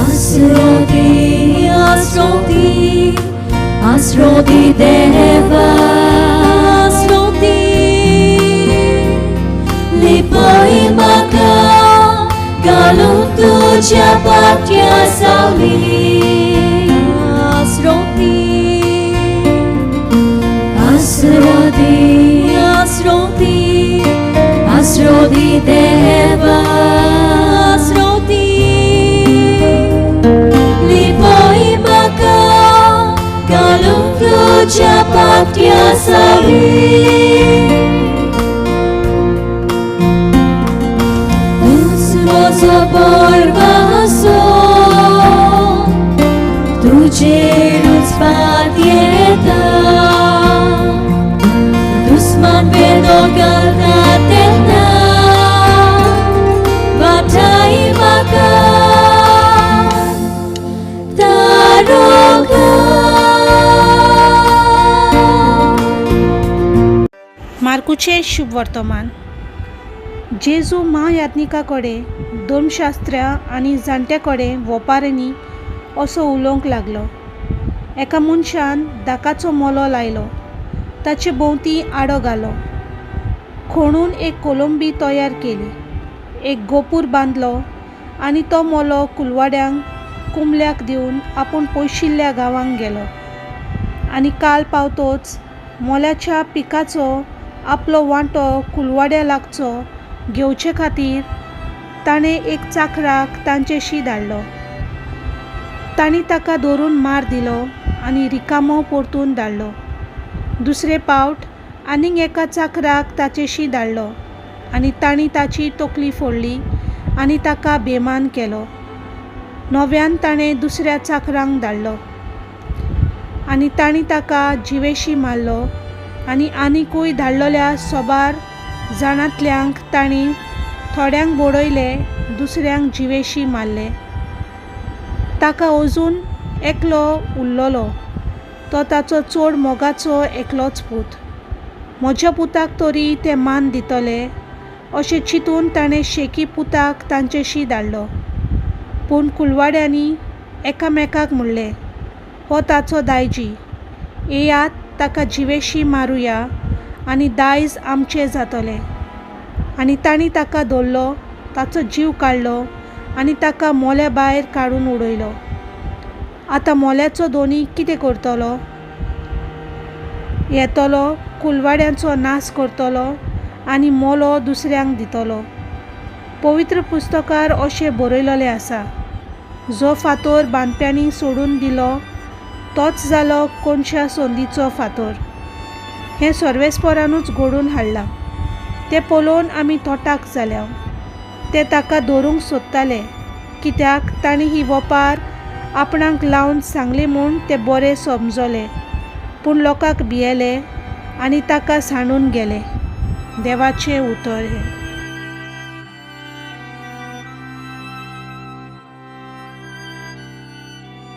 आसरो दी आसरो दी आसरो दी देवा आसरो दी लिपय म्हाका घालून तुज्या पाट्या सावली आसरो दी आसरो दी आसरो दी आसरो दी देवा आसरो दी लिपय म्हाका घालून तुज्या पाट्या सावली तूंच म्हजो भरवंसो तुजेरूच पातयेता दुस्मान वेदो घालता तेन्ना वाटाय म्हाका तारोगा. मार्कुचें शुभ वर्तमान. जेजू म्हायाज्ञिका कडेन, धर्मशास्त्र्या आनी जाणट्यां कडेन वोपाऱ्यांनी असो उलोवंक लागलो, एका मनशान दाकाचो मोलो लायलो, ताचे भोंवती आडो घालो, खणून एक कोलंबी तयार केली, एक गोपूर बांदलो आनी तो मोलो कुलवाड्यांक कुमल्याक दिवन आपूण पयशिल्ल्या गांवांक गेलो. आनी काल पावतोच मोल्याच्या पिकाचो आपलो वांटो कुलवाड्या लागचो घेवचे खातीर ताणें एक चाकराक तांचेशी धाडलो. तांणी ताका धरून मार दिलो आनी रिकामो परतून धाडलो. दुसरे पावट आनीक एका चाकराक ताचेशी धाडलो आनी तांणी ताची तकली फोडली आनी ताका बेमान केलो. नव्यान ताणें दुसऱ्या चाकरांक धाडलो आनी तांणी ताका जिवेशी मारलो आनी आनिकूय धाडलेल्या सोबार जाणांतल्यांक तांणी थोड्यांक बडयले, दुसऱ्यांक जिवेशी मारले. ताका अजून एकलो उरलेलो, तो ताचो चड मोगाचो एकलोच पूत. म्हज्या पुताक तरी ते मान दितले अशें चिंतून ताणें शेकी पुताक तांचेशी धाडलो. पूण कुलवाड्यांनी एकामेकाक म्हणलें, हो ताचो दायजी, येयात ताका जिवेशी मारुया आनी दायज आमचें जातलें. आनी तांणी ताका धरलो, ताचो जीव काडलो आनी ताका मोल्या भायर काडून उडयलो. आतां मोल्याचो धनी कितें करतलो? येतलो, कुलवाड्यांचो नाश करतलो आनी मोलो दुसऱ्यांक दितलो. पवित्र पुस्तकार अशें बरयलेलें आसा, जो फातोर बांदप्यांनी सोडून दिलो तोच जालो कोनशा संदीचो फातोर. हें सर्वेस्परानूच घडोवन हाडलां, तें पळोवन आमी तोटाक जाल्या. ते ताका धरूंक सोदताले, कित्याक तांणी ही वपार आपणाक लावन सांगली म्हूण ते बरे समजले. पूण लोकांक भियेले आनी ताका सांडून गेले. देवाचें उतर हें.